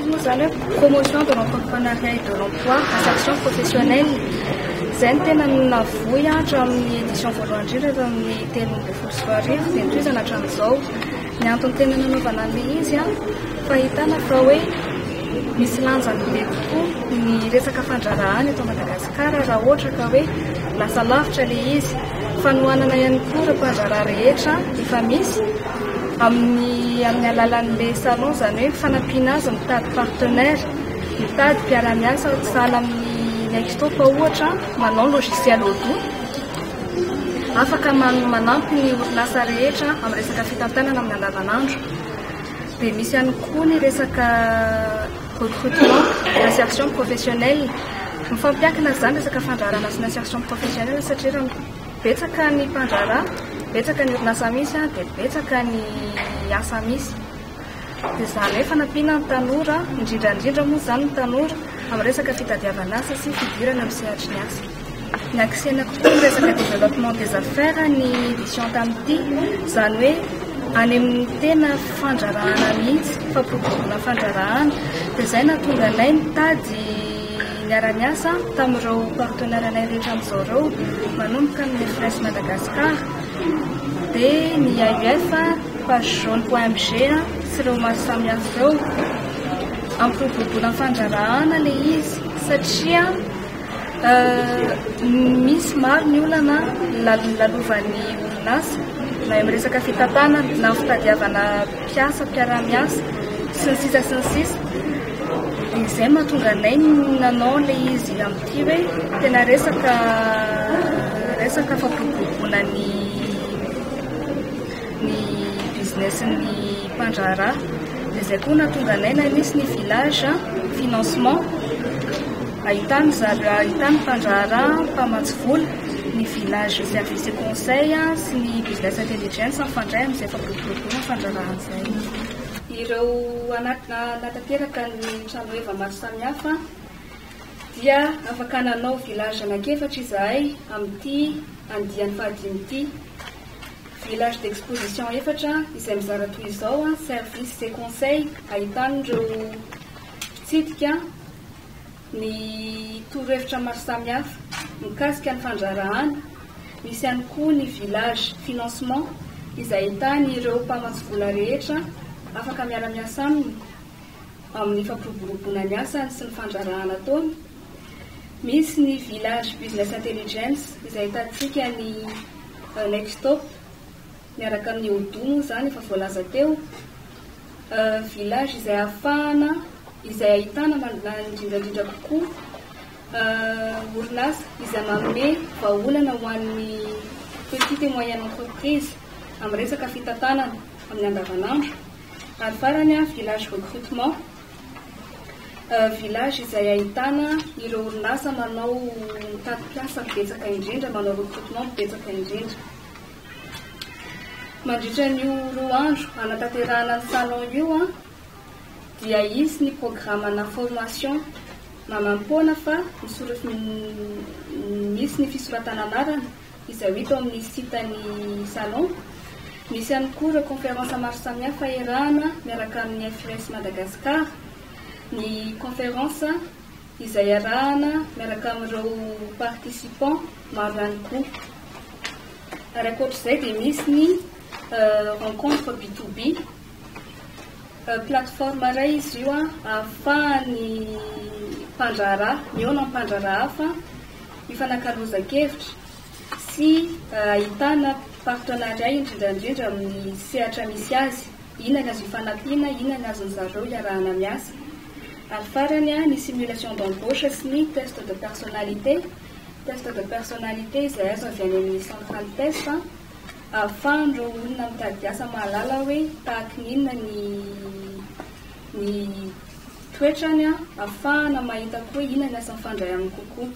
moa izany hoe promotion de l'entrepreneuriat et de l'emploi, insertion professionnelle. Izay no tena navoy hatramin'ny édition voalohany indrindra tamin'ny 2013 dia nitohizana hatramin'izao. Ny antony tena nanaovana an'ilay izy, fahitana fa hoe misy lanjany be kokoa ny resaka fandraharahana eto Madagasikara raha ohatra ka hoe lasa lavitra ilay izy. Fanohanana ihany koa ireo mpandraharaha rehetra efa misy amin'ny amin'ny alalan'ilay salon, izany hoe fanampiana azy mitady partenaire, mitady mpiara-miasa sahala amin'ny Nextop ohatra manao logiciel Odoo. Afaka manampy ny orinasa rehetra amin'ny resaka fitantanana amin'ny andavanandro. Dia misy ihany koa ny resaka recrutement, insertion professionnelle. Mifampiankina izany resaka fandraharahana sy ny insertion professionnelle satria raha betsaka ny mpandraharaha, betsaka ny orinasa misy dia betsaka ny asa misy. Dia izany hoe fanampiana ny tanora, indrindra indrindra moa izany ny tanora amin'ny resaka fitadiavana asa sy fidirana amin'ny sehatry ny asa. Ny-axena kokoa ny resaka développement des affaires ny édition tamin'ity, izany hoe any amin'ny tena fandraharahana mihitsy, fampiroboroboana fandraharahana. Dia izay nahatonga anay nitady niara-niasa tamin'ireo partenaires anay rehetra amin'izao ireo, manomboka amin'ny FRES Madagascar, dia ny AUF, Page jaune point mg sy ireo maro samihafa ireo. Ampiroboroboana fandraharahana ilay izy satria misy maro ny olana lalovan'ny orinasa na eo amin'ny resaka fitantanana na fitadiavana mpiasa, mpiara-miasa sy ny sisa sy ny sisa. Dia izay mahatonga anay nanao ilay izy amin'ity hoe tena resaka resaka fampiroboroboana ny ny business-n'ny mpandraharaha. Dia izay koa nahatonga anay na nisy ny village financement ahitany zareo ahitany mpandraharaha mpamatsy vola, ny village service et conseil sy ny business intelligence mifandray amin'izay fampiroboroboana fandraharahana izay. Ireo anaty nanatanteraka ny tranoheva maro samihafa dia afaka nanao village anankiefatra izahay amin'ity andiany fahadimy ity. Village d'exposition efatra izay mizara toy izao, services et conseils ahitan'ireo mpitsidika ny torohevitra maro samihafa mikasika ny fandraharahana. Misy ihany koa ny village financement izay ahitany ireo mpamatsy vola rehetra afaka miara-miasa aminy amin'ny fampiroboroboana ny asany sy ny fandraharahana ataony. Misy ny village business intelligence izay ahitantsika ny Next Top miaraka amin'ny Odoo moa izany efa voalaza teo. Village izay ahafahana izay ahitana indrindra indrindra kokoa orinasa izay manome vahaolana ho an'ny petite et moyenne entreprise amin'ny resaka fitantanana amin'ny andavanandro. Ary farany village recrutement. Village izay ahitana ireo orinasa manao mitady mpiasa betsaka indrindra, manao recrutement betsaka indrindra. Mandritra an'io roa andro hanatanterahana ny salon io dia hisy ny programme-na formation maimaimpoana fa misy ny fisoratana anarana izay ho hita ao amin'ny site-n'ny salon. Misy ihany koa ireo conférence maro samihafa iarahana miaraka amin'ny FUS Madagascar, ny conférence izay iarahana miaraka amin'ireo participants maro ihany koa. Ary ankoatr'izay dia misy ny rencontre B to B, plateforme iray izy io ahafahan'ny mpandraharaha mihaona amin'ny mpandraharaha hafa ifanakalozan-kevitra sy ahitana partenariat indrindra indrindra amin'ny sehatra misy azy, inona ny azo ifanampiana, inona ny azon'ny zareo iarahana miasa. Ary farany ny simulation d'embauche sy ny test de personnalité, test de personnalité izay azo avy any amin'ny centrale test ahafahan'ireo olona mitady asa mahalala hoe tahaky ny inona ny ny toetrany, ahafahana mahita koa inona ny asa mifandray aminy kokoa.